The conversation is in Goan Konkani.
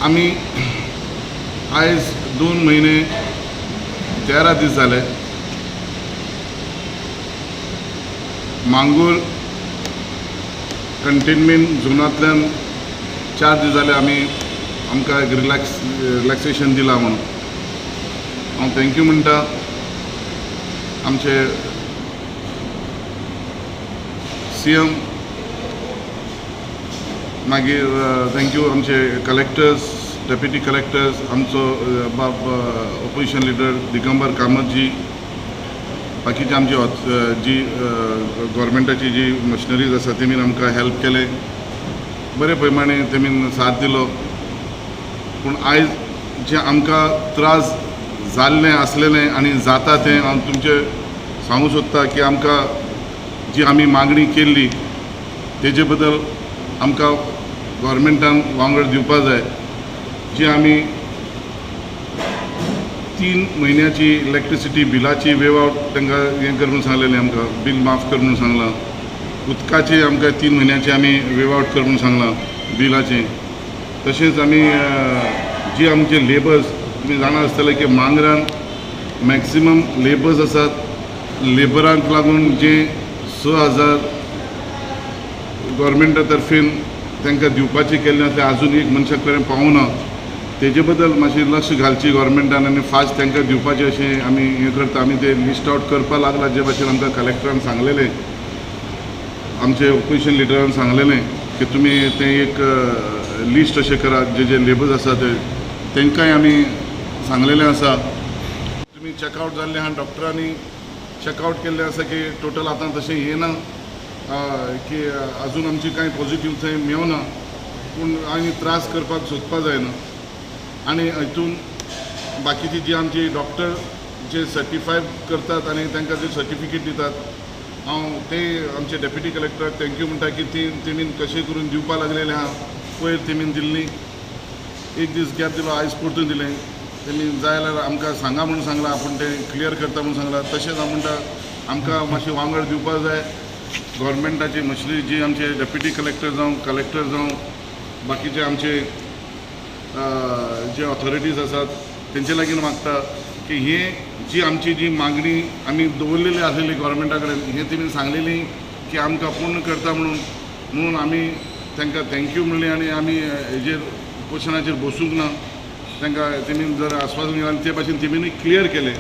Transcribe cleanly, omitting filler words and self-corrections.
आमी आयज 2 म्हयने 13 दीस जाले मांगूर कंटेनमेंट झोनांतल्यान 4 दीस जाले आमी आमकां एक रिलॅक्सेशन दिलां म्हणून हांव thank you म्हणटा आमचे सीएम, मागीर thank you आमचे कलेक्टर्स, डेप्युटी कलेक्टर्स, आमचो बाब ऑपोजिशन लिडर दिगंबर कामतजी, बाकीचे आमची जी गव्हर्मेंटाची जी मशिनरीज आसा तेमीन आमकां हेल्प केलें, बरे प्रमाणे तेमीन साथ दिलो. पूण आयज जे आमकां त्रास जाल्लें आसलेलें आनी जाता तें हांव तुमचें सांगूंक सोदता की आमकां जी आमी मागणी केल्ली तेजे बद्दल आमकां गव्हर्मेंटान वांगड दिवपा जाय. जी आमी 3 म्हयन्याची इलेक्ट्रिसिटी बिलाची वेव आवट तांकां हें कर म्हणून सांगलेलें, आमकां बील माफ कर म्हणून सांगलां. उदकाचें आमकां 3 म्हयन्याचें आमी वेव आवट कर म्हणून सांगलां बिलाचें. तशेंच आमी जी आमचे लेबर्स, तुमी जाणा आसतले की मांगरान मॅक्सिमम लेबर्स आसात. लेबरांक लागून जे 6,000 गव्हर्मेंटा तर्फेन तांकां दिवपाचें केल्लें आसा आजून एक मनशाक कडेन पावना. तेजे बद्दल मातशें लक्ष घालची गव्हर्मेंटान आनी फास्ट तांकां दिवपाचें अशें आमी हें करता. आमी ते लिस्ट आवट करपाक लागला जे भाशेन आमकां कलेक्टरान सांगलेलें, आमचे ऑपोजिशन लिडरान सांगलेलें की तुमी तें एक लिस्ट अशें करात जे जे लेबर्स आसा ते तांकांय आमी सांगलेलें आसा. तुमी चॅकआवट जाल्लें आहा, डॉक्टरांनी चॅकआवट केल्लें आसा की टोटल आतां तशें येना की आजून आमची कांय पॉझिटीव थंय मेवना, पूण आनी त्रास करपाक सोदपा जायना. आनी हितून बाकीची जी आमची डॉक्टर जे सर्टिफाय करतात आनी तांकां जे सर्टिफिकेट दितात, हांव ते आमचे डेप्युटी कलेक्टराक thank you म्हणटा की ती तेमीन कशें करून दिवपा लागलेलें आहा. पयर तेमीन दिल्ली, एक दीस गॅप दिलो, आयज परतून दिलें. तेमी जाय जाल्यार आमकां सांगा म्हणून सांगलां, आपूण तें क्लियर करता म्हणून सांगलां. तशेंच हांव म्हणटा आमकां मातशें वांगड दिवपा जाय गव्हर्मेंटाची मशिनरी जी आमचे डेप्युटी कलेक्टर जावं, कलेक्टर जावं, बाकीचे आमचे जे ऑथॉरिटीज आसात तेंचे लागीं मागता की हे जी आमची जी मागणी आमी दवरलेली आसलेली गव्हर्मेंटा कडेन हें तेमी सांगलेली की आमकां पूर्ण करता म्हणून, म्हणून आमी तांकां thank you म्हणलें आनी आमी हेजेर उपोशणाचेर बसूंक ना. तांकां तेमी जर आस्वासन दिलें ते भाशेन तेमी क्लियर केलें.